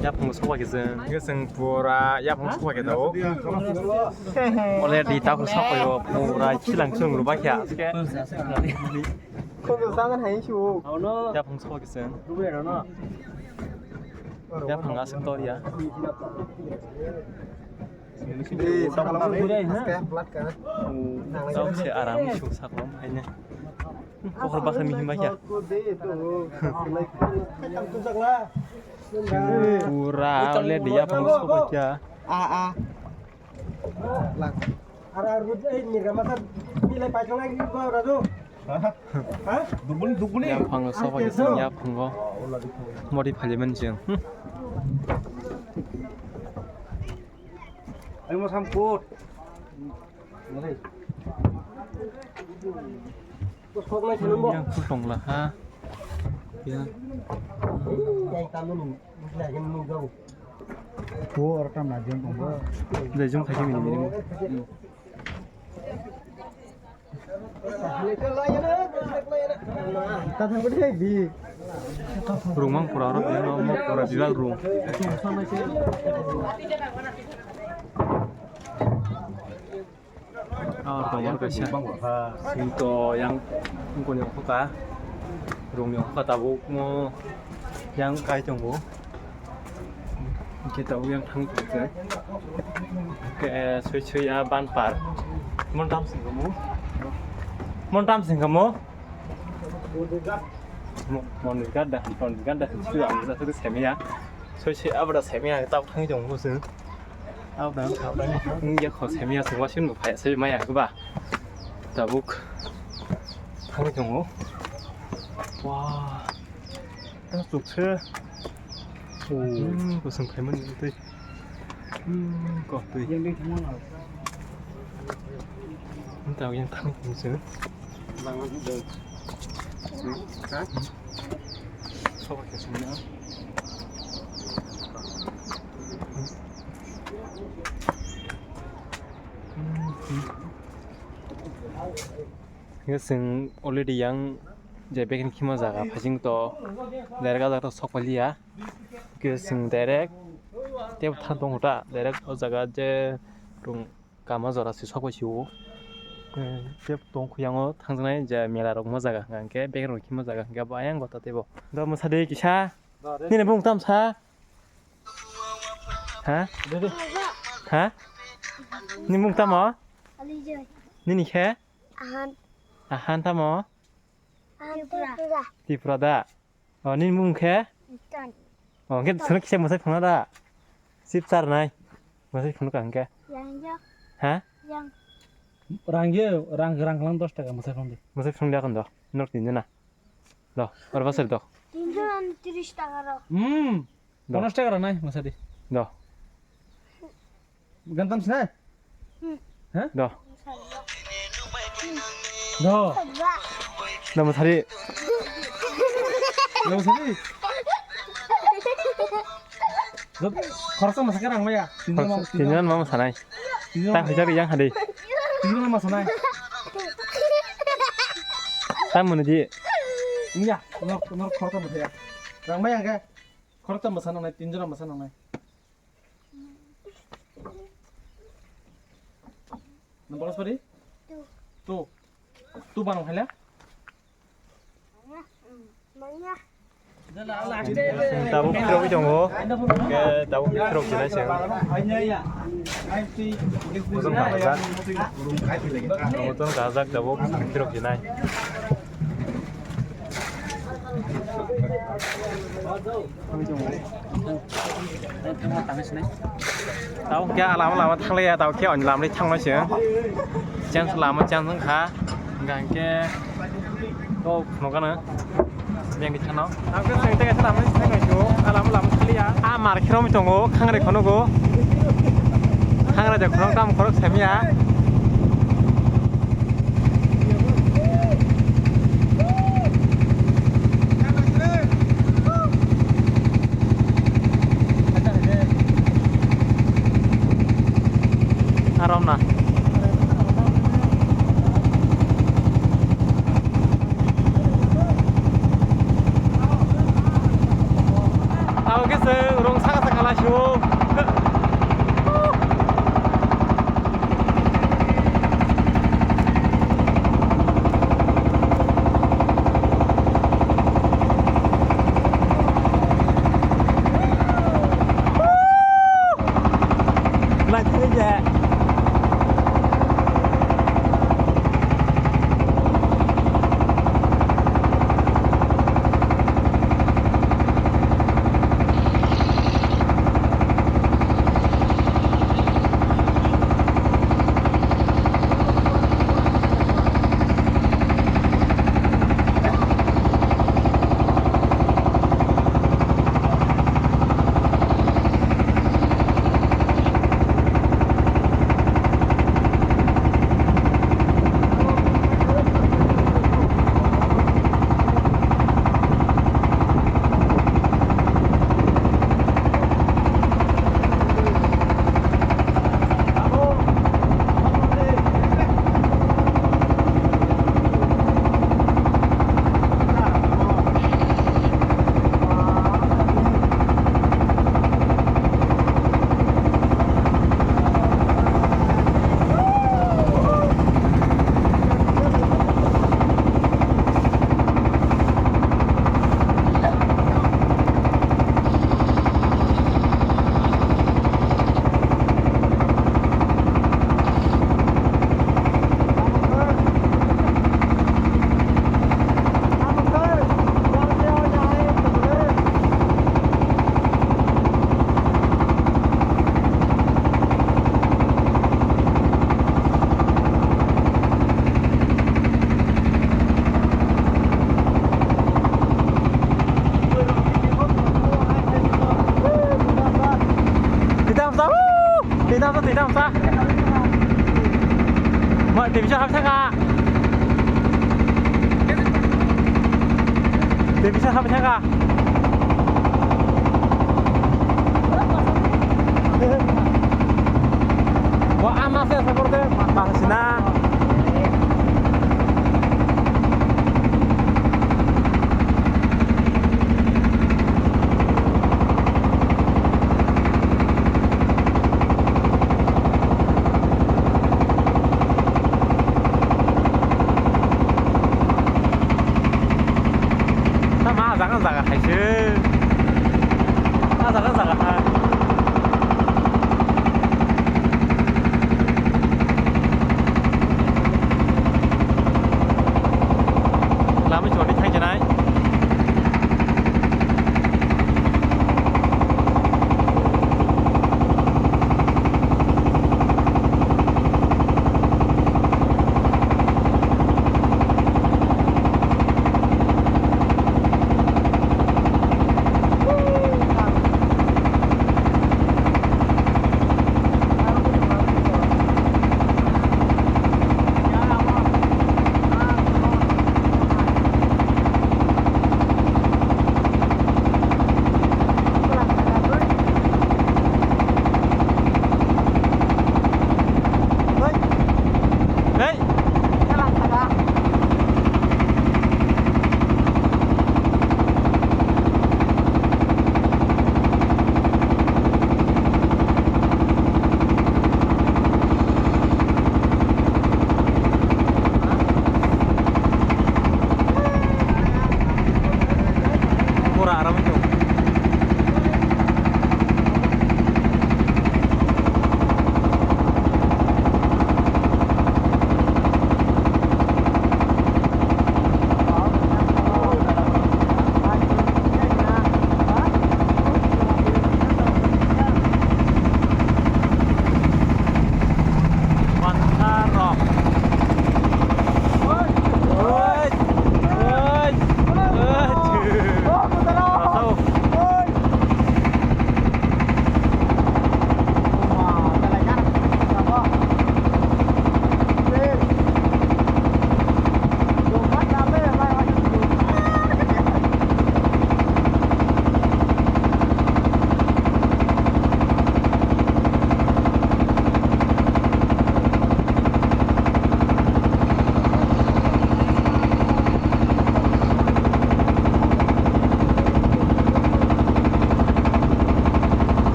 Yaphang sokwa khe se. Khe se pura yaphang sokwa khe tao. Ole di ta ko sokwa yo pura khilang chung lu ba kya. Kono sa ngan hai shu. Yaphang sokwa khe se. Yaphang asuk tor ya. Tao se aram suk saklom hai ne. Pokhor baksa mihim bakya. Pura ole di yaphang sokwa kya. Ah, ah. Ara rut ai mirga masa bilai paitong lagi ko raju. Ha? Dubul dubul ni. Yaphang sokwa khe se yaphango. Modi phali manjing. Ai mo sam kut. Yang khulong la ha. Ya. Bo oro tam na jeng tongo. Jai jong khai mini mini. Rumang pura oro biyang no mo pura bibak rum. Oh, tongo kaisa. Sing to yang ungkoni ongkha. Rung ni ongkha tabuk mo yang kai tongo. Hingke tabuk yang thang tong khe. Hingke sui sui ya ban par. Mon tam sing kamo? Mon tam sing kamo? Mo-, mondir gada, mondir gada sui ang jasa semiya. Sui sui abada semiya tabuk thang tong kho sing. Abada, abada. Wngya kho semiya sing wasin bo phaya sui maya khe ba. Tabuk thang tongo. Wah. Asuk se. Hmm, kusung khaimani tei. Hmm, kok tei. Yang dei thangmano. Tao yang thang tong se. Bang dei. Ha? Soba khe sini. Hingke chwng already yang je beken khima jaga phaising to direct ah jaga to sok pailiya. Hingke chwng direct tei bo thang tongo ta direct o jaga je rung kama jora se sok pai sio. Tei tong khuyango thangjaknai je mela rok ma jaga hingke beken rok khima jaga hingke bo ayang gota tei bo. Do mwsadi kisa nini bumung tam sa? Ha? Ha? Nini bumung tamo? Alijoy. Nini khe? Ahan. Ahan tamo? Ahan Tripura. Tripura da. O, nini mung khe? Ton. O, hingke sono kisa mwsai phano da? Sip char nai. Mwsai phano ka hingke? Yang, yang. Ha? Yang. Rang ye, rang, rang lang dos taka mwsai phano di. Mwsai phano di akon do. Nok tin jona. Do, oro basari do. Tin jona ni tris taka rok. Hmm. Do. Ponos taka rok nai mwsadi. Do. Gantam sinai? Hmm. Ha? Do. Do. Do mwsari. Do mwsari. Do, khoroksa mwsakhe rang maya. Tinjon ma, tinjon ma mwsanai. Tinjon ma. Ta hwijak yang hadi. Tinjon ma mwsanai. Ta mwnwi di. Wngya, norok, norok khoroksa mwsaya. Rang maya hwnkhe. Khoroksa mwsa nangnai, tinjon ma mwsa nangnai. Nang bolos pari? Tu. Tu. Tu banong khaila? Tabuk phirogwi tongo. Ke tabuk phirok jinai se. Bujung kahajak. Bujung kahajak tabuk phirok jinai. Tao khe lama lama thanglaiya, tao khe oni lamri thanglai se. Chance lama chance wngkha. Hingkha hingkhe kok phunukgano. Biyang di thano. Ang khe seng tega se lamri thanglai se. A lama lama thanglaiya. A mar khiromwi tongo, khangrwi khonugo. Khangrwi de khorok tam khorok semiya. Arom na. Twi tamsa, woo! Twi tamsa, twi tamsa. Ma, twi bisa hapsa ka. Twi bisa hapsa ka. Bo ama se support de, ma, ma sina. Tamo ah jaga jaga hai se. Ah jaga jaga hai. Lama chwngni thang janai. Hey! Pura aram itu.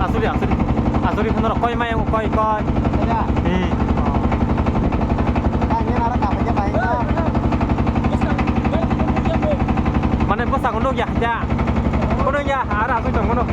Asuri, asuri. Asuri phano rok koi mai, koi, koi. Hmm. Ya. Kono ya, ara aswk tong kono.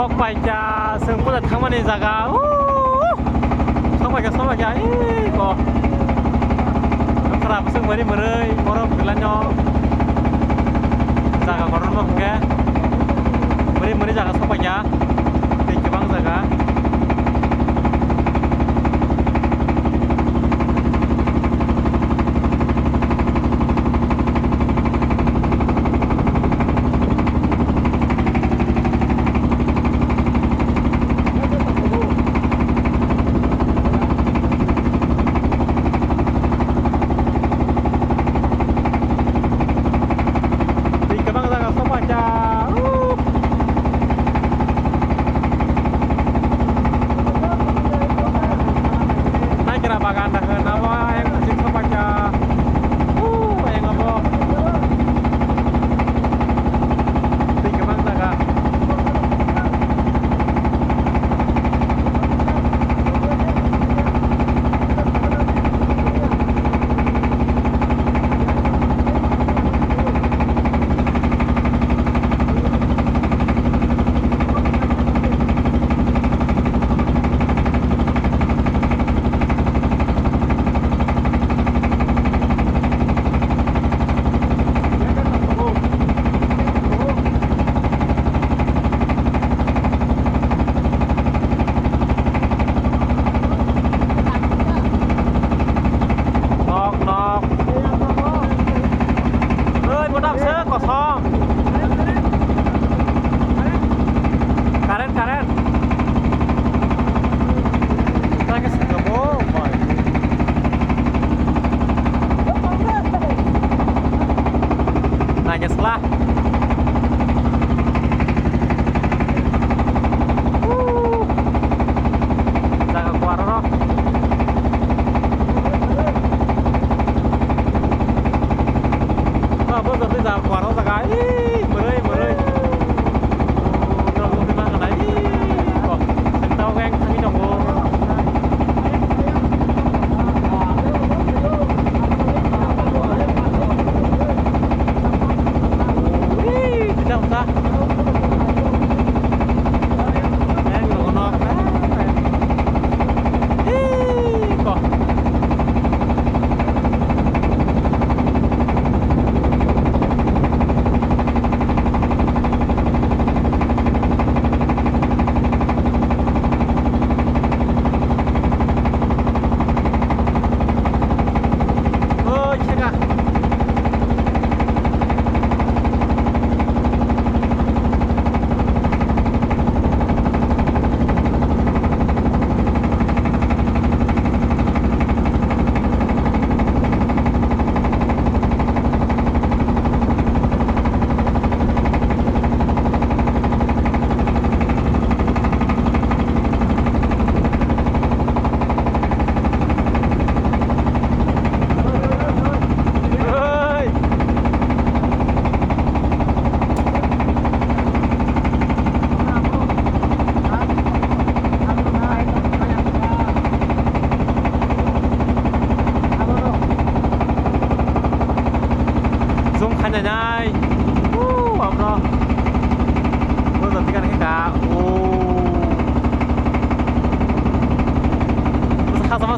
Sok paikha, chwng puila thangmani jaga. Uuh! Sok paikha, sok paikha, ee, ko. Khara bwswk mwrwi mwrwi, borok kwlaino. Jaga kotorma hwnkhe. Mwrwi mwrwi jaga sok paikha. Tei kwbang jaga. Twi kwbang jaga sopaikha. Uuh.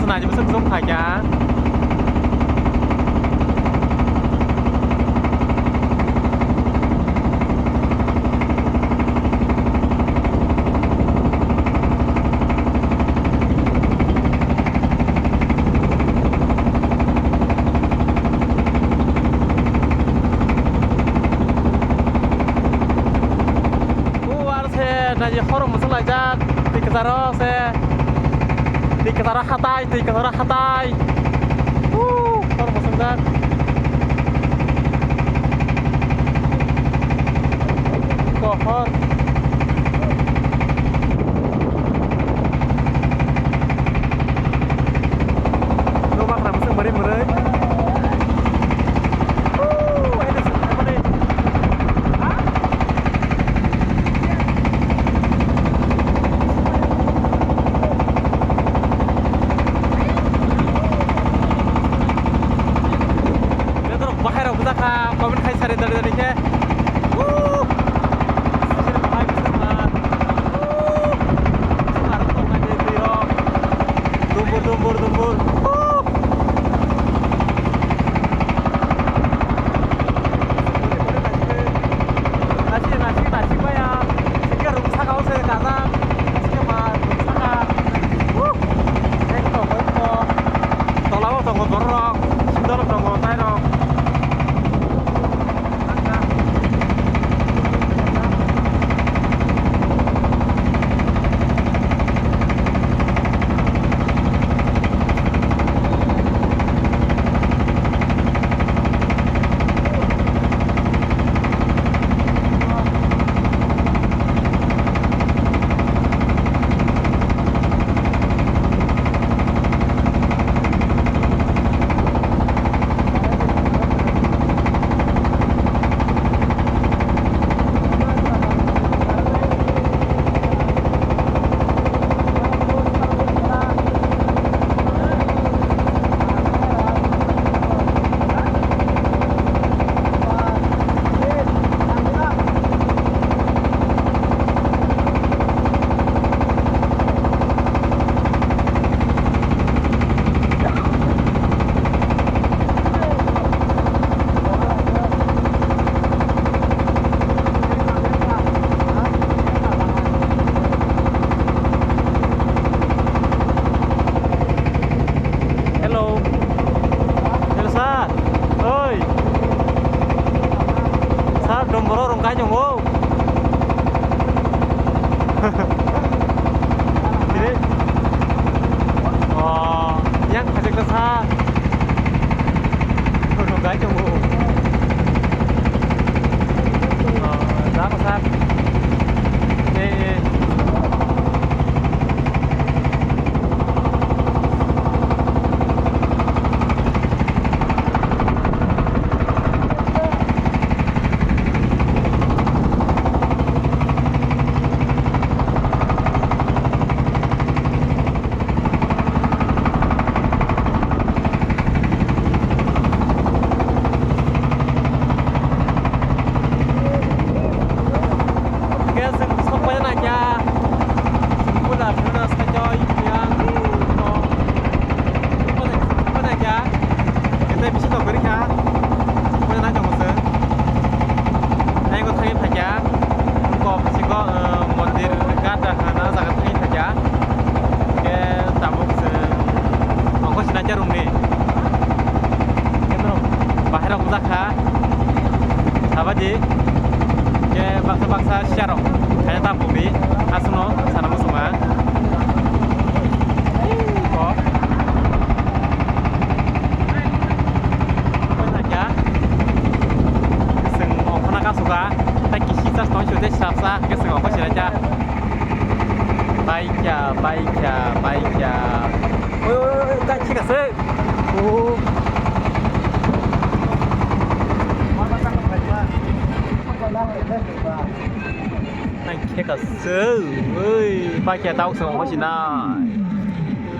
Naidi bwswk bwswk phaikha. O ar se naidi horo mwswk laijak, twi kwcharo se, twi kwcharo hatai, twi kwcharo hatai. O horo mwswk jak. Pohor. Nokbar mwswk mwrwi mwrwi. Betorok bahai rok bwjakha, comment khai sari dali dali khe. Woo! Sini bahai bwswk ma. Woo! Sumar tong nai twi rok. Dumbur, dumbur, dumbur. Woo! Nasik, nasik, nasik maya. Sike rung saka o se kajak. Sike ma rung saka. Woo! Ekdom, ekdom. Tola o tongo borok rok. Sindor o tongo tai rok. Hello. Hello, sir. Oi. Sir, domboro rung kai tongo. Dire. Oh, yang khajak ta sir. Rung kai tongo. Oh, dama sir. Eh, eh. Hwnkhe chwng sok paina kha, chwng puila phirno saichoi yang, oh, sok paina kha, tei bisingo kwrwi kha, sok paina nai tongo chwng, tei eko thangwi phaikha, eko bisingo, ah, mondir ghat hwnna o jaga thangwi phaikha, hwnkhe tabuk chwng ongkhor sinacha roomni, bahai rok bwjakha. Sabaji, je baksa baksa siya rok, kaya ta pumi, aswkno sana muchungo. Kok. Kok na kya? Chwng okhorna kasu kha, tei kisi chas tong sio tei srapsa, hwnkhe chwng okho sinacha. Baikya, baikya, baikya. Oi, oi, oi, oi, ta khika se. Oh. Ang khe ka se, oi, pa khe tao se, ongkha si nai.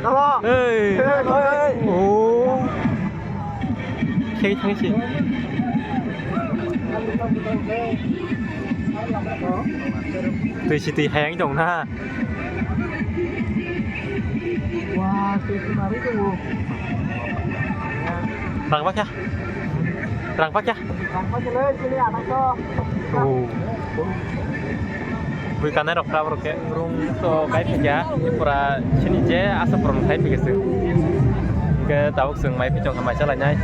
Oi. Oi, oi, oi. Oh. Khe thang si. Twi si twi hayang tong na. Rang pakya. Rang pakya. Oh. Bui kanai rok pra borok ke rung to kai phikya pura sini je asa pura khai phikya se. Ke tabuk sung mai pichong khamai chalai nai.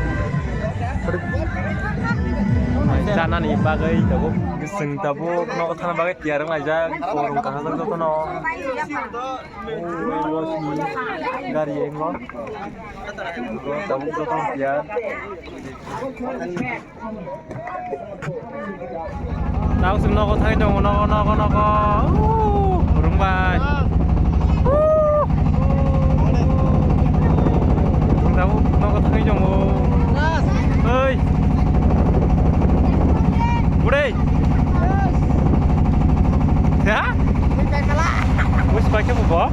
Mai chanani bagwi tabuk. Sung tabuk no thana bagwi tiyar wng laijak. Rung kaham joto no. Gari englo. Tabuk joto ya. Tabuk sung nogo thangwi tongo, nogo, nogo, nogo. Ooh, rung bai. Ooh. Tabuk nogo thangwi tongo. Oi. Budai. Ha? Wis pakai apa, Bo?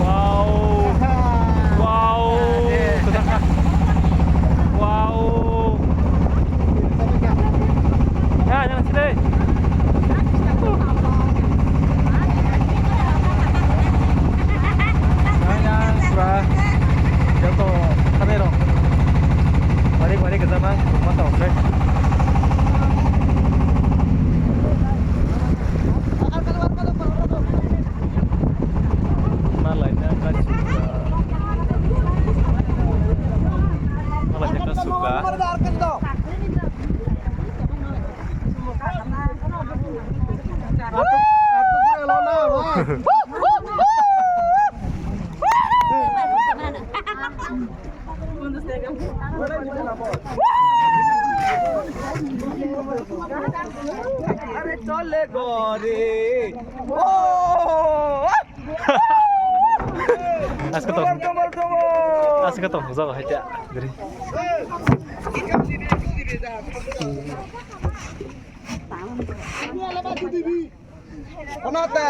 Wow. Wow. Wow. Ya, jangan sini. Pura joto khamero. Bari bari kejama, mata okre. Malai na ka suka. Malai na ka suka. Are chole gore. Oh! Aske to. Aske to, jaga hai ta. Dri. Onate.